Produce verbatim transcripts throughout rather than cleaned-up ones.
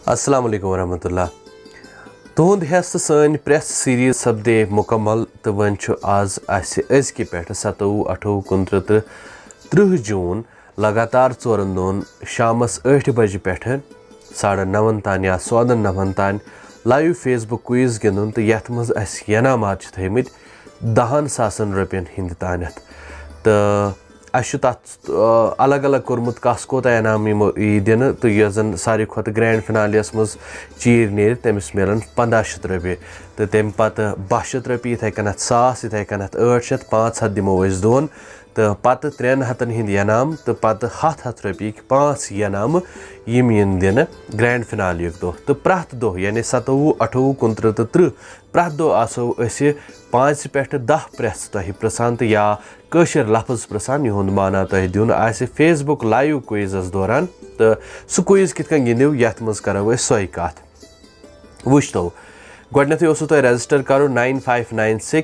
السلام علیکم ورحمۃ اللہ۔ تُہُنٛد ہٮ۪س تہٕ سٲنۍ پرٛٮ۪تھ سیریز سپدے مُکمل، تہٕ وۄنۍ چھُ آز اَسہِ أزکہِ پٮ۪ٹھٕ ستووُہ، اَٹھووُہ، کُنترٕہ تہٕ ترٕٛہ جوٗن لگاتار ژورن دۄہن شامس ٲٹھِ بجہِ پٮ۪ٹھٕ ساڑن نَون تام یا سوادن نَون تام لایو فیس بُک کوئز گِنٛدُن، تہٕ یتھ منٛز اَسہِ ینامات چھِ تھٲومٕتۍ دہن ساسن رۄپین ہٕنٛدۍ تانٮ۪تھ۔ تہٕ اَسہِ چھُ تَتھ، آ، الگ الگ کوٚرمُت کَس کوٗتاہ انعام یِمو یی دِنہٕ، تہٕ یۄس زَن ساروی کھۄتہٕ گرینڈ فِنالیَس منٛز چیٖرۍ نیرِ، تٔمِس میلَن پنٛداہ شیٚتھ رۄپیہِ، تہٕ تَمہِ پَتہٕ باہ شیٚتھ رۄپیہِ، یِتھَے کَنَتھ ساس، یِتھَے کَنَتھ ٲٹھ شیٚتھ، پانٛژھ ہَتھ دِمو أسۍ دۄن، تہٕ پَتہٕ ترٛٮ۪ن ہَتَن ہِنٛدۍ انعام، تہٕ پَتہٕ ہَتھ ہَتھ رۄپیِکۍ پانٛژھ انعامہٕ، یِم یِن دِنہٕ گرینڈ فِنالیُک دۄہ۔ تہٕ پرٛٮ۪تھ دۄہ، یعنی ستووُہ، اَٹھووُہ، کُنترٕہ تہٕ ترٕٛہ، پرٛٮ۪تھ دۄہ آسو أسۍ پانٛژِ پٮ۪ٹھٕ دَہ پرٛٮ۪ژھ تۄہہِ پرٛژھان تہٕ یا کٲشِر لفظ پرٛژھان، یِہُنٛد معنہ تۄہہِ دیُن آسہِ فیس بُک لایِو کوئزَس دوران۔ تہٕ سُہ کوئز کِتھ کٔنۍ گِنٛدِو، یَتھ منٛز کَرو أسۍ سۄے کَتھ۔ وٕچھتو، گۄڈٕنٮ۪تھٕے اوسوٕ تۄہہِ رجسٹر کَرُن nine five nine six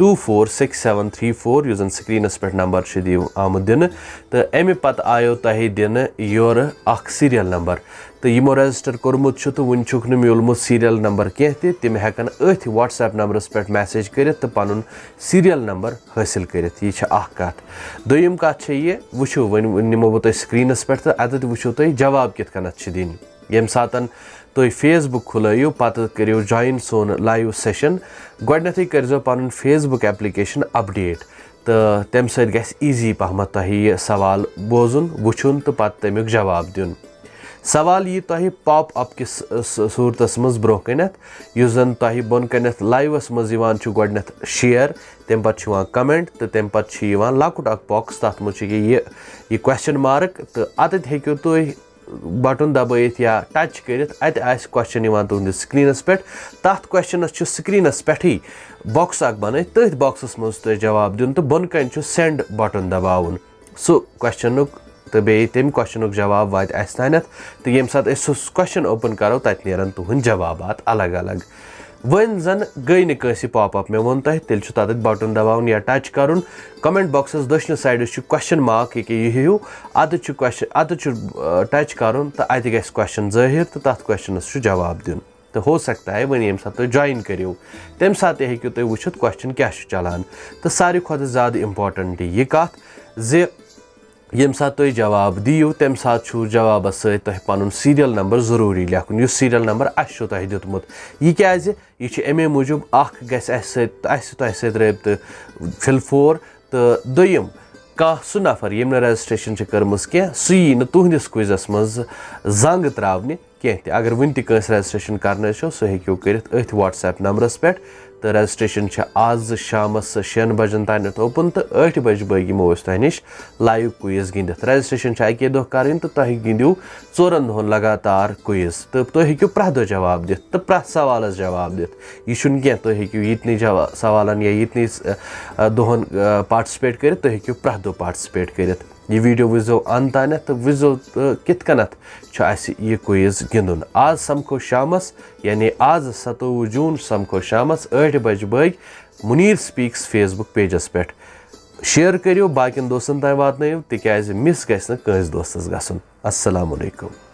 two four six seven three four، یُس زَن سکریٖنَس پٮ۪ٹھ نمبر چھُ دِو-، آمُت دِنہٕ، تہٕ اَمہِ پَتہٕ آیو تۄہہِ دِنہٕ یورٕ اَکھ سیریل نمبر۔ تہٕ یِمو رجسٹر کوٚرمُت چھُ تہٕ وُنہِ چھُکھ نہٕ میوٗلمُت سیریل نمبر کینٛہہ تہِ، تِم ہٮ۪کَن أتھۍ WhatsApp نمبرَس پٮ۪ٹھ message کٔرِتھ تہٕ پَنُن سیریل نمبر حٲصِل کٔرِتھ۔ یہِ چھِ اَکھ کَتھ۔ دوٚیِم کَتھ چھےٚ یہِ، وٕچھِو، وۄنۍ نِمو بہٕ تۄہہِ سکریٖنَس پٮ۪ٹھ تہٕ اَتٮ۪تھ وٕچھِو تُہۍ جواب کِتھ کٔنَتھ چھِ دِنۍ۔ ییٚمہِ ساتَن تُہۍ فیس بُک کھُلٲیِو، پَتہٕ کٔرِو join سون live session۔ گۄڈٕنٮ۪تھٕے کٔرۍزیو پَنُن فیس بُک application update، تہٕ تَمہِ سۭتۍ گژھِ easy پَہمَتھ تۄہہِ یہِ سوال بوزُن، وٕچھُن تہٕ پَتہٕ تَمیُک جواب دیُن۔ سوال یی تۄہہِ pop up کِس، س-، صوٗرتَس منٛز برٛونٛہہ کَنٮ۪تھ، یُس زَن تۄہہِ بۄن کَنٮ۪تھ لایوَس منٛز یِوان چھُ گۄڈٕنٮ۪تھ share، تَمہِ پَتہٕ چھُ یِوان comment تہٕ تَمہِ پَتہٕ چھُ یِوان لۄکُٹ اَکھ box، تَتھ منٛز چھُ یہِ، یہِ، یہِ question mark، تہٕ اَتٮ۪تھ ہیٚکِو تُہۍ button دبٲیِتھ یا touch کٔرِتھ، اَتہِ آسہِ question یِوان تُہٕنٛدِس سکریٖنَس پٮ۪ٹھ۔ تَتھ questionَس چھُ سکریٖنَس پٮ۪ٹھٕے box اَکھ بَنٲیِتھ، تٔتھۍ boxَس منٛز تۄہہِ جواب دیُن تہٕ بۄنہٕ کَنہِ چھُ send button دباوُن۔ سُہ questionُک تہٕ بیٚیہِ تَمہِ questionُک جواب واتہِ اَسہِ تانٮ۪تھ، تہٕ ییٚمہِ ساتہٕ أسۍ سُہ question open کَرو، تَتہِ نیرَن تُہٕنٛدۍ جوابات الگ الگ۔ وۄنۍ زَن گٔے نہٕ کٲنٛسہِ pop up، مےٚ ووٚن تۄہہِ، تیٚلہِ چھُ تَتٮ۪تھ button دباوُن یا touch کَرُن۔ Comment boxَس دٔچھنہِ sideَس چھُ question mark، ییٚکیٛاہ یہِ ہیوٗ، اَتٮ۪تھ چھُ question، اَتٮ۪تھ چھُ، آ، touch کَرُن تہٕ اَتہِ گژھِ question ظٲہِر تہٕ تَتھ questionَس چھُ جواب دیُن۔ تہٕ ہو سکتا ہے وۄنۍ ییٚمہِ ساتہٕ تُہۍ join کٔرِو، تَمہِ ساتہٕ تہِ ہیٚکِو تُہۍ وٕچھِتھ question کیٛاہ چھُ چَلان۔ تہٕ ساروی کھۄتہٕ زیادٕ important یہِ کَتھ زِ ییٚمہِ ساتہٕ تُہۍ جواب دِیِو، تَمہِ ساتہٕ چھُو جوابَس سۭتۍ تۄہہِ پَنُن سیریل نمبر ضروٗری لیکھُن، یُس سیریل نمبر اَسہِ چھُو تۄہہِ دیُتمُت۔ یہِ کیٛازِ؟ یہِ چھُ اَمے موٗجوٗب، اَکھ گژھِ اَسہِ سۭتۍ، اَسہِ تۄہہِ سۭتۍ رٲبطہٕ fill four، تہٕ دوٚیِم، کانٛہہ سُہ نفر ییٚمۍ نہٕ registration چھِ کٔرمٕژ کینٛہہ، سُہ یی نہٕ تُہٕنٛدِس کوئزَس منٛز زنٛگ ترٛاونہِ کینٛہہ تہِ۔ اگر وٕنہِ تہِ کٲنٛسہِ registration کَرنٲوۍ چھو، سُہ ہیٚکِو کٔرِتھ أتھۍ WhatsApp نمبرَس پٮ۪ٹھ۔ تہٕ registration چھِ آز شامَس شٮ۪ن بَجَن تانٮ۪تھ open، تہٕ ٲٹھِ بَجہِ بٲگۍ یِمو أسۍ تۄہہِ نِش live quiz گِنٛدِتھ۔ Registration چھِ اَکے دۄہ کَرٕنۍ تہٕ تۄہہِ گِنٛدِو ژورَن دۄہَن لگاتار quiz، تہٕ تُہۍ ہیٚکِو پرٛٮ۪تھ دۄہ جواب دِتھ تہٕ پرٛٮ۪تھ سوالَس جواب دِتھ۔ یہِ چھُنہٕ کینٛہہ، تُہۍ ہیٚکِو ییٚتنٕے جوا-، سوالَن یا ییٚتنٕے، س-، ٲ، دۄہَن، ٲ، participate کٔرِتھ، تُہۍ ہیٚکِو پرٛٮ۪تھ دۄہ participate کٔرِتھ۔ یہِ video وٕچھزیو اَن تانٮ۪تھ تہٕ وٕچھزیو، تہٕ کِتھ کٔنٮ۪تھ چھُ اَسہِ یہِ quiz گِنٛدُن۔ آز سَمکھو شامَس، یعنی آز ستووُہ جوٗن سَمکھو شامَس ٲٹھِ بَجہِ بٲگۍ منیٖر speaks Facebook pageَس پٮ۪ٹھ۔ Share کٔرِو، باقیَن دوستَن تام واتنٲیِو، تِکیٛازِ miss گژھِ نہٕ کٲنٛسہِ دوستَس گژھُن۔ السلام علیکم۔